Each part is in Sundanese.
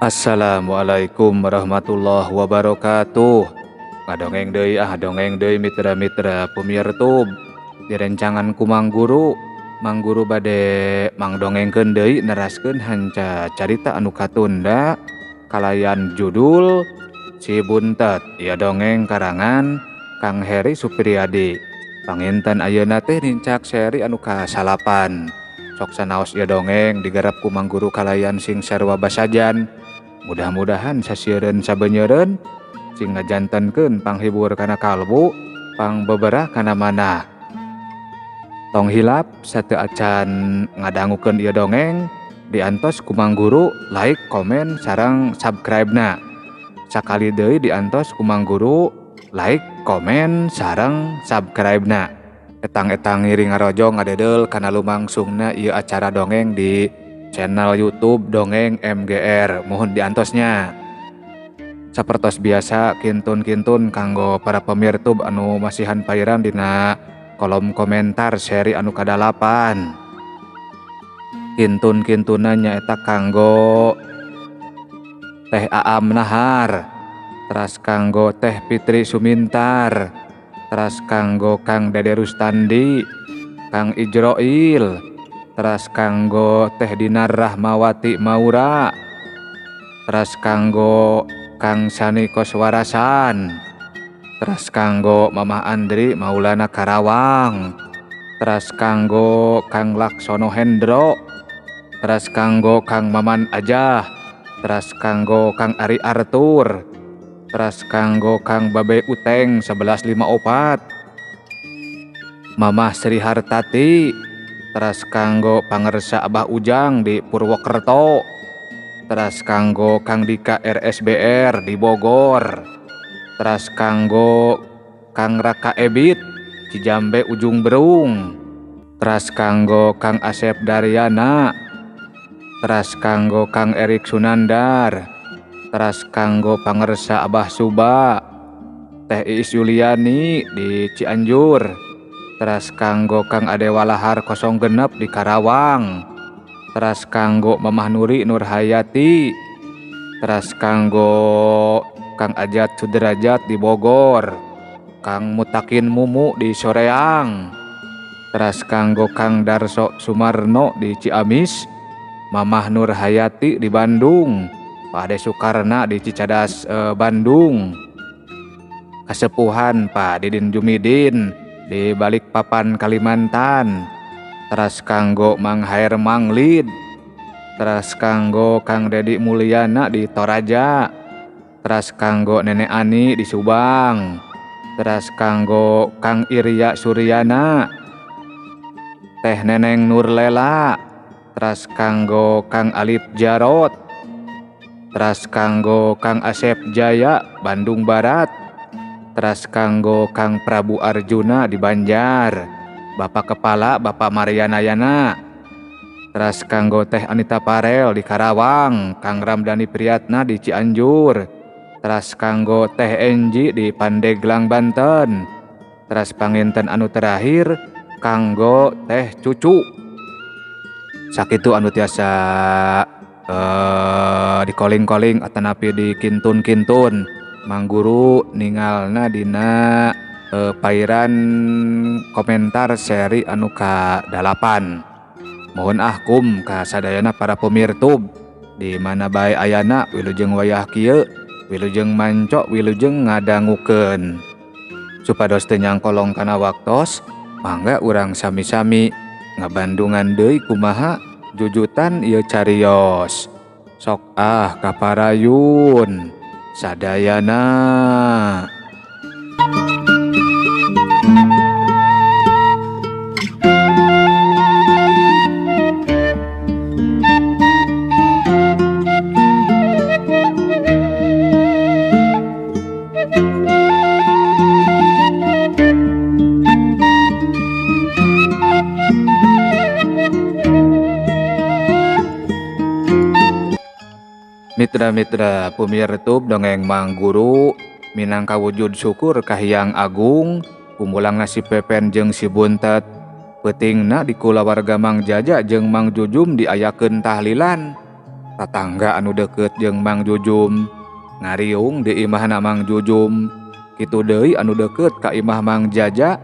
Assalamualaikum warahmatullahi wabarakatuh. Ngadongeng deui ah, dongeng deui mitra-mitra pemirtub. Direncangan ku Mang Guru, Mang Guru bade mangdongengkeun deui neraskeun hanca carita anu katunda kalayan judul Si Buntet. Ieu dongeng karangan Kang Heri Supriyadi. Panginten ayeuna teh nincak seri anu ka-9. Sok sanaos ieu dongeng digarap ku Mang Guru kalayan sing sarua basajan. Mudah-mudahan sasieureun sabenyeureun sing ngajantenkeun panghibur kana kalbu, pangbeberah kana manah. Tong hilap sateu acan ngadangukeun ieu dongeng diantos ku Mang Guru like, komen, sareng subscribe-na. Sakali deui diantos ku Mang Guru like, komen, sareng subscribe-na. Etang-etang ngiring ngarojong ngadedeul kana lumangsungna ieu acara dongeng di channel YouTube Dongeng MGR. Mohon diantosnya. Sapertos biasa kintun-kintun kanggo para pemirtub anu masihan pairan dina kolom komentar seri anu ka-8. Kintun-kintunan nyaeta kanggo Teh Aam Nahar, teras kanggo Teh Fitri Sumintar, teras kanggo Kang Dede Rustandi, Kang Ijroil, teras kanggo Teh Dinar Rahmawati Maura, teras kanggo Kang Sani Koswarasan, teras kanggo Mamah Andri Maulana Karawang, teras kanggo Kang Laksono Hendro, teras kanggo Kang Maman Ajah, teras kanggo Kang Ari Arthur, teras kanggo Kang Babe Uteng 1154, Mamah Sri Hartati, teras kanggo Pangersa Abah Ujang di Purwokerto, teras kanggo Kang Dika RSBR di Bogor, teras kanggo Kang Raka Ebit Cijambe Ujung Berung, teras kanggo Kang Asep Daryana, teras kanggo Kang Erik Sunandar, teras kanggo Pangersa Abah Suba, Teh Iis Yuliani di Cianjur, teras kanggo Kang Ade Walahar kosong genep di Karawang, teras kanggo Mamah Nuri Nurhayati, teras kanggo Kang Ajat Sudrajat di Bogor, Kang Mutakin Mumu di Soreang, teras kanggo Kang Darso Sumarno di Ciamis, Mamah Nurhayati di Bandung, Pak Ade Sukarna di Cicadas, Bandung, Kasepuhan Pak Didin Jumidin di Balikpapan Kalimantan, teras kanggo Mang Hair Manglid, teras kanggo Kang Dedi Mulyana di Toraja, teras kanggo Nenek Ani di Subang, teras kanggo Kang Irya Suryana, Teh Neneng Nurlela, teras kanggo Kang Alif Jarot, teras kanggo Kang Asep Jaya Bandung Barat, teras kanggo Kang Prabu Arjuna di Banjar, Bapak Kepala Bapak Mariana Yana, teras kanggo Teh Anita Parel di Karawang, Kang Ramdhani Priyatna di Cianjur, teras kanggo Teh Enji di Pandeglang Banten, teras panginten anu terakhir kanggo Teh Cucu. Sakitu anu tiasa dikoling-koling atanapi dikintun-kintun. Mang Guru ningalna dina pairan komentar seri anu ka-8. Mohon ahkum ka sadayana para pemirtub di mana bae ayana wilujeng wayah kieu, wilujeng manco, wilujeng ngadangukeun. Supados teu nyangkolong kana waktos, mangga urang sami-sami ngabandungan deui kumaha jujutan ieu cariyos. Sok ah kaparayun sadayana. Mitra-mitra pemirtub dongeng Mang Guru minangka wujud syukur ka Hyang Agung kumulangna si Pepen jeung si Buntet. Peutingna di kulawarga Mang Jaja jeung Mang Jujum diayakeun tahlilan. Tatangga anu deukeut jeung Mang Jujum ngariung di imahna Mang Jujum. Kitu deui anu deukeut ka imah Mang Jaja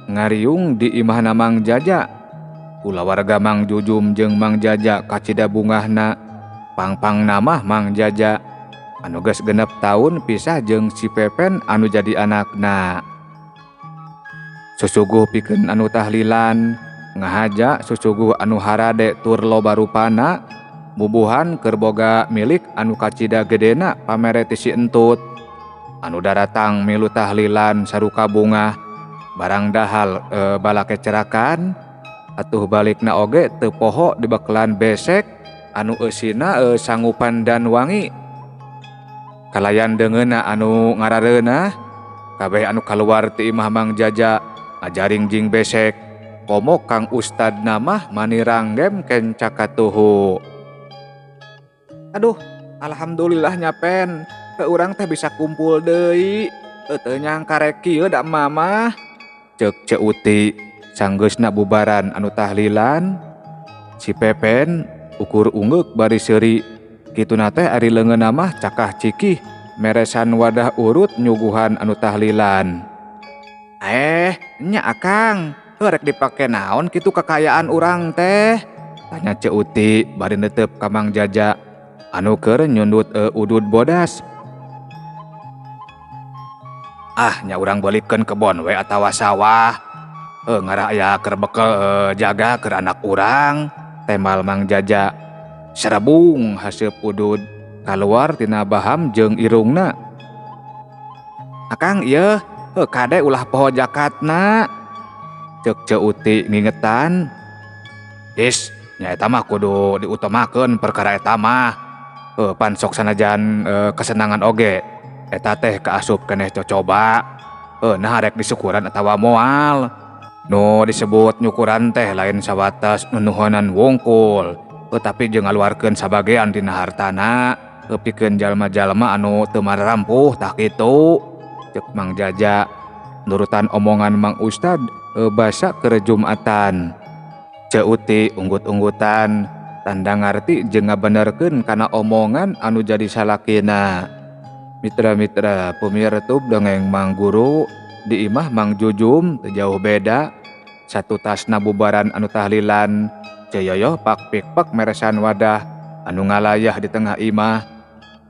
ngariung di imahna Mang Jaja. Kulawarga Mang Jujum jeung Mang Jaja kacida bungahna. Pangpangna mah Mang Jaja anu geus 6 taun pisah jeung si Pepen anu jadi anakna. Susuguh pikeun anu tahlilan ngahaja susuguh anu harade tur loba rupana bubuhan keur boga milik anu kacida gedena pamere ti si entut. Anu daratang milu tahlilan saruka bungah barang dahal balake cerakan atuh balikna oge teu poho dibekelan besek anu eusina sangupan dan wangi. Kalayan deungeunna anu ngarareunah kabeh anu kaluar ti imah Mang Jaja ngajaring jing besek. Komo Kang Ustad namah maniranggem kenca katuhu. Aduh, alhamdulillah nyapen ke urang teh bisa kumpul deui. Teu nyangka rek kieu da mamah. Ceuk Ceu Uti sanggeusna bubaran anu tahlilan. Si Pepen ukur ungeuk bari seuri. Kituna teh ari leungeunna mah cakah cikih meresan wadah urut nyuguhan anu tahlilan. Nya Akang, rek dipake naon kitu kekayaan urang teh? Tanya Ceu Uti bari netep ka Mang Jaja anu keur nyundut udud bodas. Ah, nya urang beulikeun kebon we atawa sawah. Ngarah aya keur bekel jaga keur anak urang, temal Mang Jaja. Serebung haseup udud kaluar tina baham jeung irungna. Akang ieu kade ulah poho jakatna. Ceuk Ceu Uti ngingetan. Is, nya eta mah kudu diutamakeun perkara eta mah. Pan sok sanajan kesenangan oge eta teh kaasup keneh cocoba. Nah rek disyukuran atawa moal. Nu disebut nyukuran teh lain sawatas nunuhonan wungkul, tapi jeung ngaluarkeun sabagean dina hartana pikeun jalma-jalma anu teu marampuh tah kitu. Ceuk Mang Jaja nurutan omongan Mang Ustad basa keur Jumatan. Ceu Uti unggut-unggutan tanda ngarti jeung ngabenerkeun kana omongan anu jadi salakina. Mitra-mitra pemirsa dongeng Mang Guru di imah Mang Jujum teu jauh beda. Satu tasna bubaran anu tahlilan, Ceu Yoyoh pak pikpak meresan wadah anu ngalayah di tengah imah.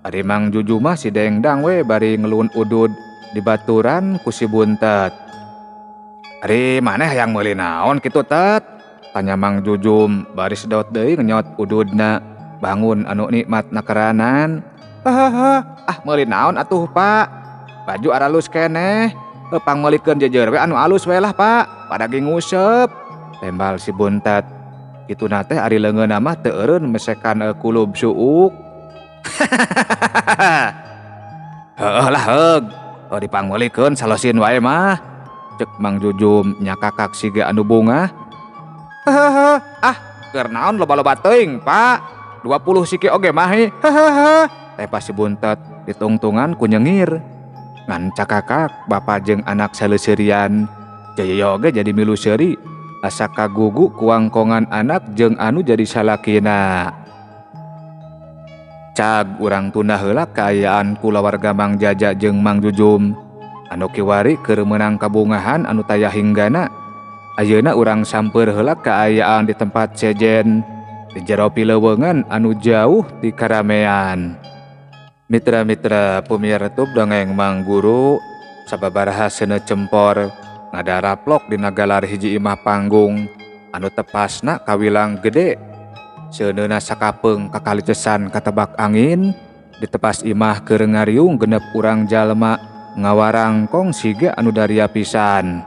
Ari Mang Jujum mah si dengdang we bari ngelun udud di baturan ku si Buntet. Ari maneh hayang meuli naon kitu tet? Tanya Mang Jujum bari sedot deui ngenyot ududna. Bangun anu nikmat nakeranan. Hahaha, ah meuli naon atuh Pak? Baju aralus keneh. Pangmeulikeun jejer we anu alus we lah Pak. Padagi nguseup. Tembal si Buntet. Kituna teh ari leungeunna mah teu eureun mesekan kulub suuk. Heueuh lah heug. Dipangmeulikeun salosin wae mah. Ceuk Mang Jujum nyakakak siga anu bungah. Hahaha, ah keur naon loba-loba teuing Pak? 20 siki oge mah he. Hahaha. Teh pas si Buntet ditungtungan ku nyengir. Ngan cakakak bapa jeung anak saleuserian. Ceu oge jadi milu seuri asa kagugu kuangkongan anak jeung anu jadi salakina. Cag urang tunda heula kaayaan kulawarga Mang Jaja jeung Mang Jujum anu kiwari keur meunang kabungahan anu taya hinggana. Ayeuna urang sampeur heula kaayaan di tempat sejen di jero pileuweungan anu jauh ti karamean. Mitra-mitra pemirsa dongeng Mang Guru sababaraha seuneu cempor ngadaraplok dina galar hiji imah panggung anu tepasna kawilang gede. Seuneuna sakapeung kakalicesan katebak angin di tepas imah keur ngariung genep urang jalma ngawarangkong siga anu daria pisan.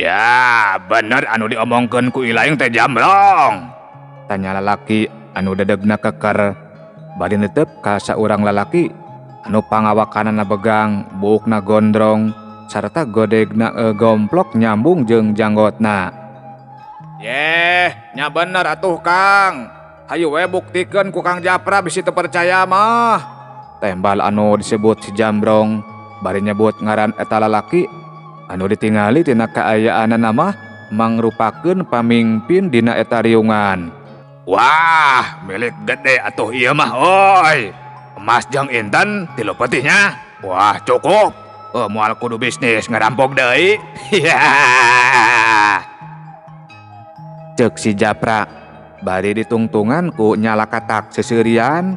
Ya, bener anu diomongkeun ku Ilaing teh jambrong. Tanya lalaki anu dedegna keker bari netep ka saurang lalaki anu pangawakanana begang, buukna gondrong sarta godegna gomplok nyambung jeung janggotna. Yeh, nya bener atuh Kang. Hayu we buktikeun ku Kang Japra bisi teu percaya mah. Tembal anu disebut si Jambrong bari nyebut ngaran eta lalaki anu ditingali tina kaayaanana mah mangrupakeun pamingpin dina eta riungan. Wah, milik gede atuh ieu mah oi. Emas jeung inten 3 petihnya. Wah, cukup. Moal kudu bisnis ngerampok deui. Ceuk si Japra bari ditungtungan ku nyalakatak seuseurian.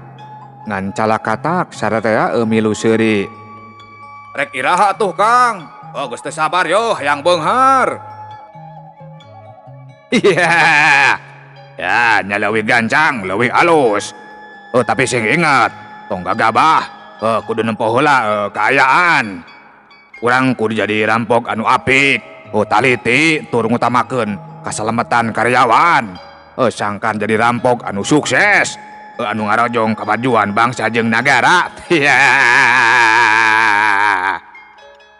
Ngan calakatak sararea milu seuri. Rek iraha tuh Kang. Oh, geus teu sabar yo hayang beunghar. Iya. Ya, nya leuwih gancang, leuwih alus. Oh, tapi sing ingat, tong gagabah. Oh, kudu nempo heula kaayaan. Urang kudu jadi rampok anu apik. Oh, taliti tur ngutamakeun kasalamatan karyawan. Oh, sangkan jadi rampok anu sukses. Oh, anu ngarojong kemajuan bangsa jeung nagara. Iya.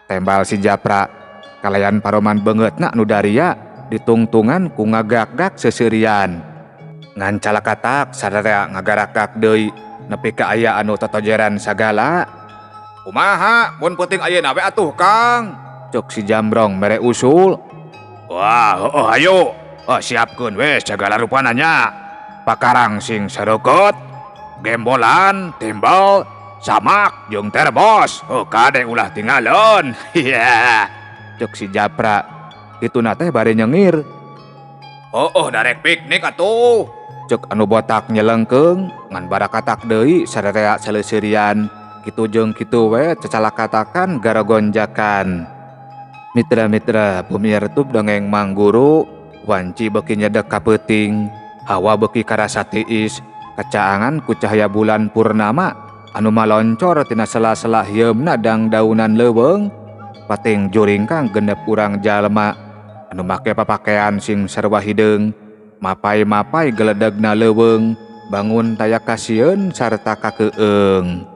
Tembal si Japra kalayan paroman beungeutna nu daria ditungtungan ku ngagak-gak seuseurian. Ngan calakatak sararea ngagarakak deui nepi ka aya anu totojeran sagala. Kumaha mun peuting ayeuna we atuh Kang? Cuk si Jambrong mere usul. Wah, heueuh hayu. Oh, siapkeun we sagala rupana nya. Pakarang sing sareukeut, gembolan, timbel, samak jeung termos. Oh, kade ulah tinggalon. Iya. Cuk si Japra. Kituna teh bari nyengir. Oh, darek piknik atuh. Cek anu botak nyelengkeung ngan barakatak deui sararea saleseurian. Kitu jeung kitu we cecalakatakan garagonjakan. Mitra-mitra pemirsa dongeng Mang Guru wanci beuki nyedek ka peuting, hawa beuki karasa tiis, kacaangan ku cahaya bulan purnama anu maloncor tina sela-sela hieumna dangdaunan leuweung, pating juringkang genep urang jalma anu make papakean sing sarua hideung, mapai-mapai geledegna leuweung, bangun taya kasieun sarta kakeung.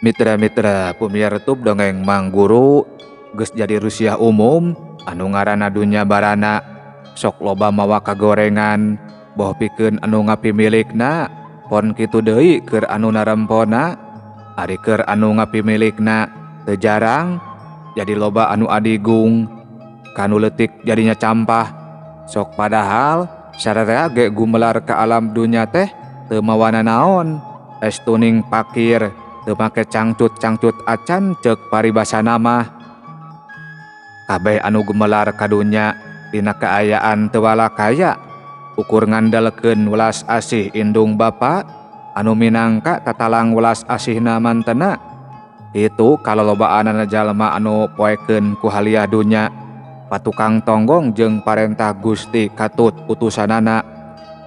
Mitra-mitra pemirsa dongeng Mang Guru geus jadi rusiah umum anu ngaranna dunya barana sok loba mawa kagorengan boh pikeun anu ngapimilikna pon kitu deui keur anu narempona ari keur anu ngapimilikna teu jarang jadi loba anu adigung kanu leutik jadinya campah sok padahal sararea ge gumelar ka alam dunya teh teu mawana naon es tuning pakir teu make cangcut-cangcut acan ceuk paribasana mah. Kabeh anu gumelar ka dunya dina kaayaan teu walakaya ukur ngandalkeun welas asih indung bapa anu minangka tatalang welas asihna mantena. Itu kalolobaanana jalma anu poekeun ku haliah dunya patukang tonggong jeung parentah Gusti katut utusanana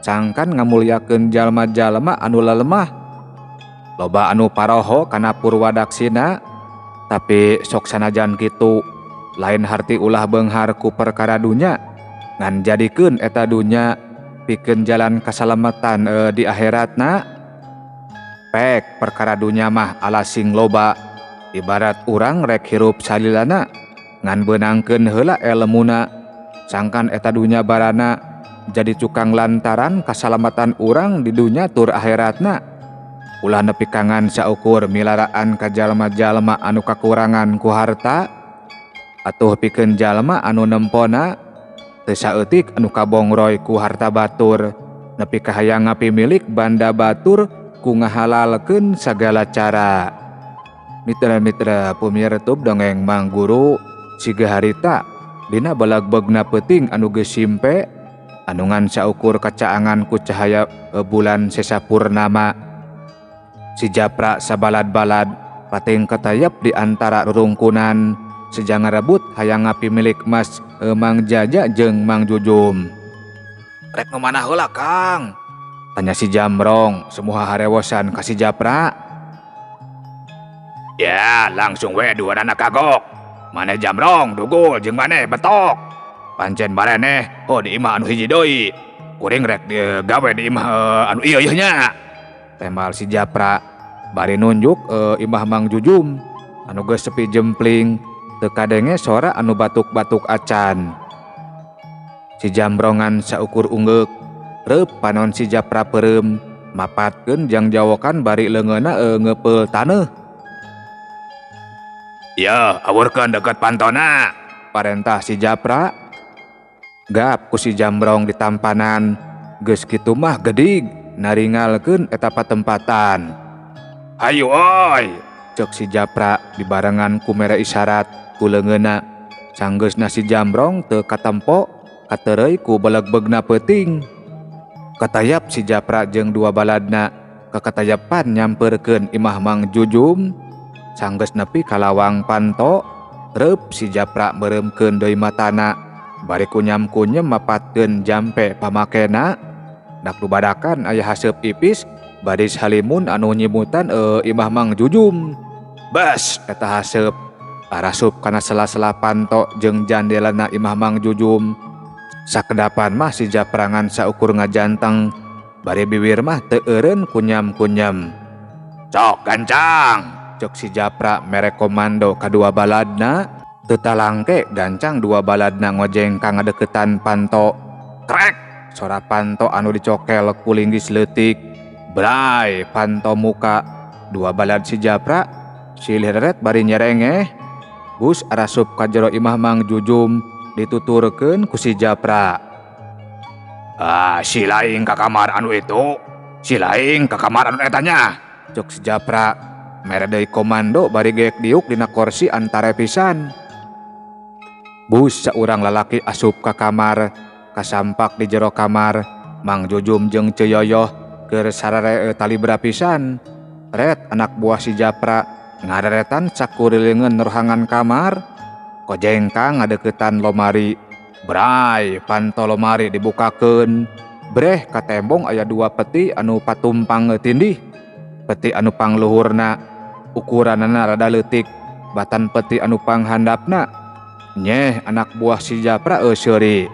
sangkan ngamulyakeun jalma-jalma anu lelemah. Loba anu paroho kana purwadaksina tapi sok sanajan kitu lain harti ulah beunghar ku perkara dunya ngan jadikeun eta dunya pikeun jalan kasalamatan di akhiratna. Pek perkara dunya mah ala sing loba ibarat urang rek hirup salilana ngan beunangkeun heula elmuna sangkan eta dunya barana jadi cukang lantaran kasalamatan urang di dunya tur akhiratna. Ulah nepi kangan saukur milaraan ka jalma-jalma anu kakurangan ku harta atuh pikeun jalma anu nempona teu saeutik anu kabongroy ku harta batur nepi ka hayang ngapimilik banda batur ku ngahalalkeun sagala cara. Mitra-mitra pemirsa dongeng Mang Guru siga harita dina balagbegna peuting anu geus simpe anu ngan saukur kacaangan ku cahaya bulan sesa purnama. Si Japra sabalad-balad pating ketayap di antara rurungkunan sejang ngarebut hayang ngapimilik mas Mang Jaja jeung Mang Jujum. Rek nu mana heula Kang? Tanya si Jamrong semua harewosan ka si Japra. Ya langsung we duanana kagok. Maneh Jamrong dugul jeung maneh betok. Pancen maraneh oh di imah anu hiji deui. Kuring rek gawe di imah anu ieu ieu nya. Tembal si Japra bari nunjuk imah Mang Jujum anu geus sepi jempling teu kadenge sora anu batuk-batuk acan. Si Jambrongan saukur unggeuk reup panon si Japra peureum mapatkeun jang jawokan bari leungeunna ngeupeul taneuh. Ya, awurkeun deket pantona, parentah si Japra. Gap ku si Jambrong ditampanan. Geus kitu mah gedig naringalkeun eta patempatan. Hayu oi, cek si Japra dibarengan ku mere isyarat ku leungeunna. Sanggeusna si Jambrong teu katempo katereuy ku belegbegna peuting. Katayap si Japra jeung dua baladna kakatayapan nyamperkeun imah Mang Jujum. Sanggeus nepi ka lawang panto, reup si Japra meureumkeun deui matana bari kunyam-kunyem mapatkeun jampe pamakena. Dak dubadakan aya haseup ipis badis halimun anu nyimutan imah Mang Jujum. Bas eta haseup arasup kana sela-sela panto jeung jandelana imah Mang Jujum. Sakedapan mah si Japra ngan saukur ngajanteng bari biwir mah teu eureun kunyam-kunyam. Cok gancang, cek si Japra mere komando kadua baladna. Teu talangke gancang dua baladna ngojeng ka ngadeukeutan panto. Krek sora panto anu dicokel ku linggis leutik. Bray panto muka dua balad si Japra silih reret bari nyerengeh. Bus arasup ka jero imah Mang Jujum dituturkeun ku si Japra. Ah, si laing ka kamar anu itu, si laing ka kamar anu eta nya, cek si Japra mere deui komando bari geek diuk dina korsi antara pisan. Bus saurang lalaki asup ka kamar, kasampak di jero kamar Mang Jujum jeung Ceu Yoyoh keur sarare talibra pisan. Ret anak buah si Japra ngareretan sakurilingeun rohangan kamar. Kojengkang ngadeukeutan lomari. Bray panto lomari dibukakeun. Breh ka tembong aya dua peti anu patumpang tindih. Peti anu pangluhurna ukuranana rada leutik, batan peti anu panghandapna. Nyeh anak buah si Japra seuri.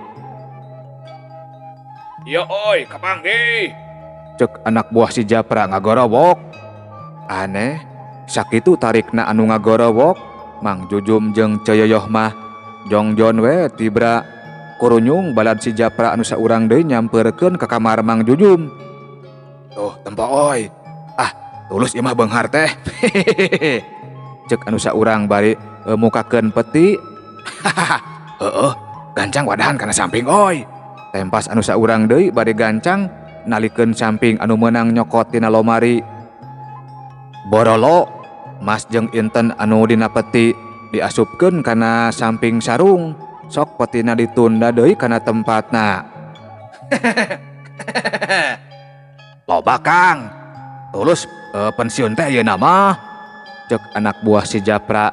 Yo oi kapanggih, cek anak buah si Japra ngagorowok. Aneh, sakitu tarikna anu ngagorowok. Mang Jujum jeung Ceu Yoyoh mah jongjon we tibra. Kurunyung balad si Japra anu saurang deui nyamperkeun ka kamar Mang Jujum. Tuh tempo oi, ah tulus ieu mah beunghar teh. Cek anu saurang bari mukakeun peti. Heeh, gancang wadahan kana samping oi. Tempas anu saurang deui bari gancang nalikeun samping anu meunang nyokot tina lomari. Borolo mas jeung inten anu dina peti diasupkeun kana samping sarung. Sok petina ditunda deui kana tempatna. Loba Kang, tulus pensiun teh ayeuna mah, cek anak buah si Japra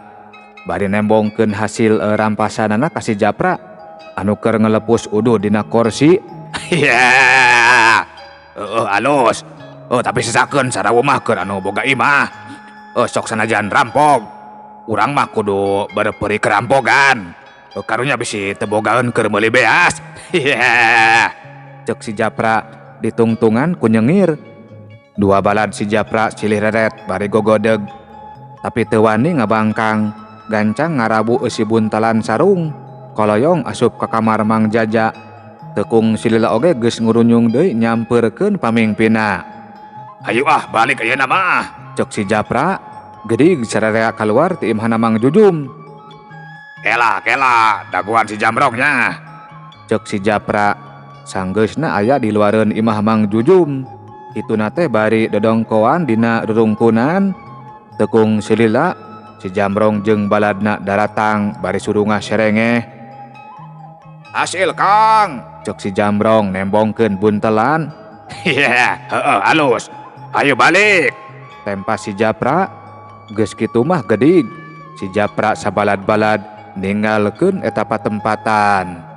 bari nembongkeun hasil rampasanana ka si Japra anu keur ngelepus uduh dina korsi. Yeah. Alus. Tapi sisakeun sarawu mah keur anu boga imah. Sok sanajan rampok. Urang mah kudu berperi kerampokan. Karunya bisi teu bogaeun keur meuli beas. Yeah. Cek si Japra ditungtungan ku nyengir. Dua balad si Japra silih reret bari gogodeg. Tapi teu wani ngabangkang, gancang ngarabu eusi buntalan sarung. Koloyong asup ka kamar Mang Jaja. Tekung silila oge geus ngurunyung deui nyamperkeun pamingpina. Ayo ah balik ayeuna mah, cek si Japra. Gedig sararea kaluar ti imahna Mang Jujum. Kela kela daguan si Jambrongnya, cek si Japra. Sanggeusna aya di luareun imah Mang Jujum. Kituna teh bari dodongkoan dina rurungkunan. Tekung silila si Jambrong jeung baladna daratang bari surungah serengeh. Hasil Kang, cek si Jambrong nembongkeun buntelan. Iya, heeh alus. Ayo balik, tempas si Japra. Geus kitu mah gedig. Si Japra sabalad-balad ninggalkeun eta patempatan.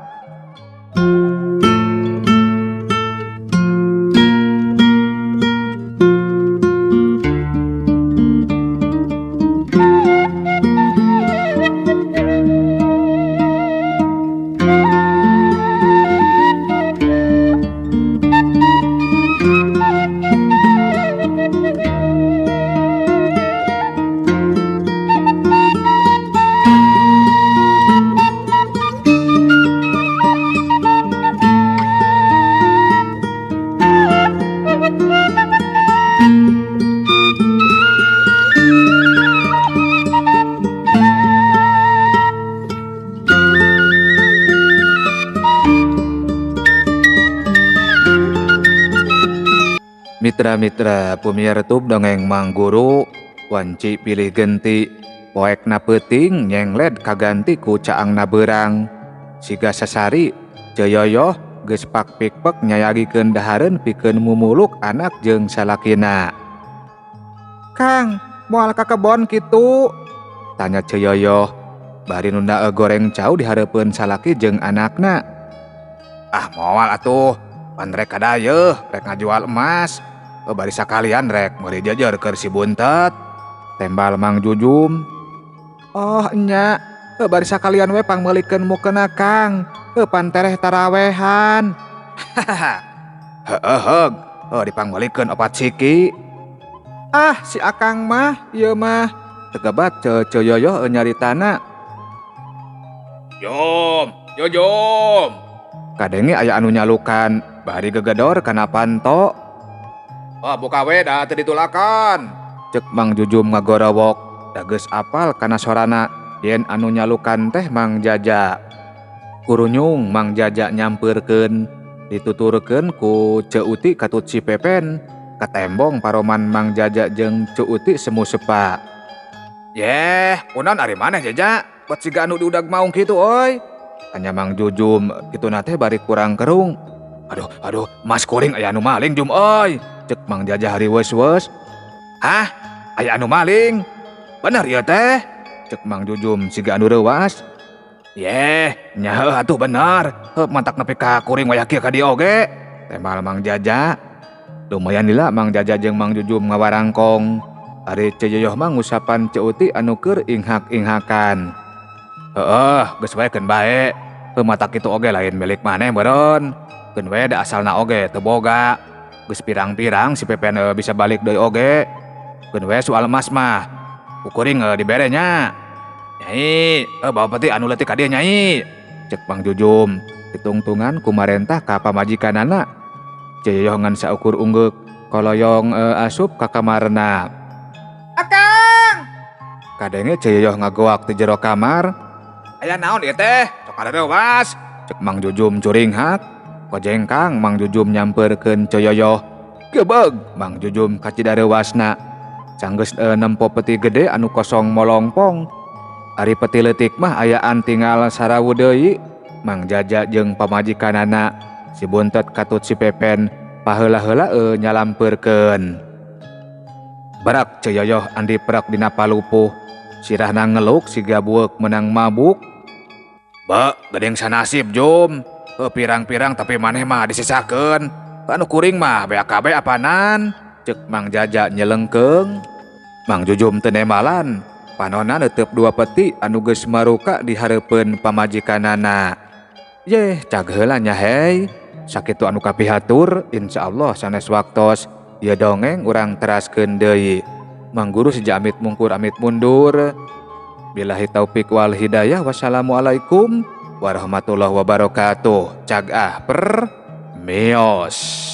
Mitra-mitra pumiartub dongeng Mang Guru wanci pilih genti poekna peuting nyengled kaganti ku caangna beurang siga sasari Ceu Yoyoh geus pak pikpek nyayagikeun dahareun pikeun mumuluk anak jeung salakina. Kang, moal ka kebon kitu? Tanya Ceu Yoyoh bari nunda goreng cau di hareupeun salaki jeung anakna. Ah moal atuh, pan rek kadayeuh rek ngajual emas. Bari sakalian rek meuli jeujeur keur si Buntet. Tembal Mang Jujum. Oh nya, bari sakalian we pangmeulikeun mukena Kang. Pan tereh tarawehan. Heeh heug, dipangmeulikeun 4 siki. Ah si Akang mah ieu mah tegebat Ceu Yoyoh nyaritana. Jom, Jujum. Kadenge aya anu nyalukan bari gegedor kana panto. Oh, buka we da teu ditulakan. Cek Mang Jujum ngagorowok, da geus apal kana sorana yen anu nyalukan teh Mang Jaja. Kurunyung Mang Jaja nyampeurkeun, dituturkeun ku Ceu Uti katut si Pepen. Katembong paroman Mang Jaja jeung Ceu Uti semu sepa. Yeh, kunaon ari maneh Jaja? Bat siga anu diudag maung kitu euy. Tanya Mang Jujum, kituna teh bari kurang kerung. Aduh, aduh, mas kuring aya anu maling Jum euy. Cek Mang Jaja hariweus-weus. Hah? Aya anu maling? Bener ieu teh? Cek Mang Jujum siga anu reuwas. Yeh, nya heuh atuh bener. Heup mantak nepi ka kuring wayah kieu ka dieu oge. Tembal Mang Jaja. Lumayan lila Mang Jaja jeung Mang Jujum ngawarangkong. Ari Ceu Yoyoh mah ngusapan Ceu Uti anu keur inghak-inghakan. Heueuh, geus wae keun bae. Heuh matak kitu oge lain milik maneh meureun. Keun we da asalna oge teu boga. Geus pirang-pirang si Pepen bisa balik deui oge. Keun we soal emas mah. Ku kuring dibere nya. Nyai, bawa peti anu leutik ka dieu nyai. Cek Mang Jujum ditungtungan kumarentah ka pamajikanana. Ceu Yoyoh ngan saukur unggeuk koloyong asup ka kamarna. Akang! Kadenge Ceu Yoyoh ngagoak ti jero kamar. Aya naon ieu teh? Sok areuwas. Cek Mang Jujum curinghak. Kojengkang Mang Jujum nyampeurkeun Ceu Yoyoh. Gebeg Mang Jujum kacida reuwasna. Sanggeus nempo peti gede anu kosong molongpong. Ari peti leutik mah ayaan tinggal sarawu deui. Mang Jaja jeung pamajikanana si Buntet katut si Pepen paheula-heula nyalampeurkeun. Barak Ceu Yoyoh andi prak dina palupuh. Sirahna ngeluk siga bueuk meunang mabuk. Be, geuning sanasib Jum. Pirang-pirang tapi maneh mah disisakeun. Anu kuring mah BAKB apanan? Cek Mang Jaja nyelengkeung. Mang Jujum teu nembalan. Panona neuteub 2 peti anu geus maruka di hareupeun pamajikanana. Yeh, cag heula nya hei. Sakitu anu kapihatur, insyaallah sanes waktos ieu dongeng urang teraskeun deui. Mang Guru seja amit mungkur amit mundur. Billahi taufik wal hidayah. Wassalamualaikum warahmatullahi wabarakatuh. Cag ah per mios.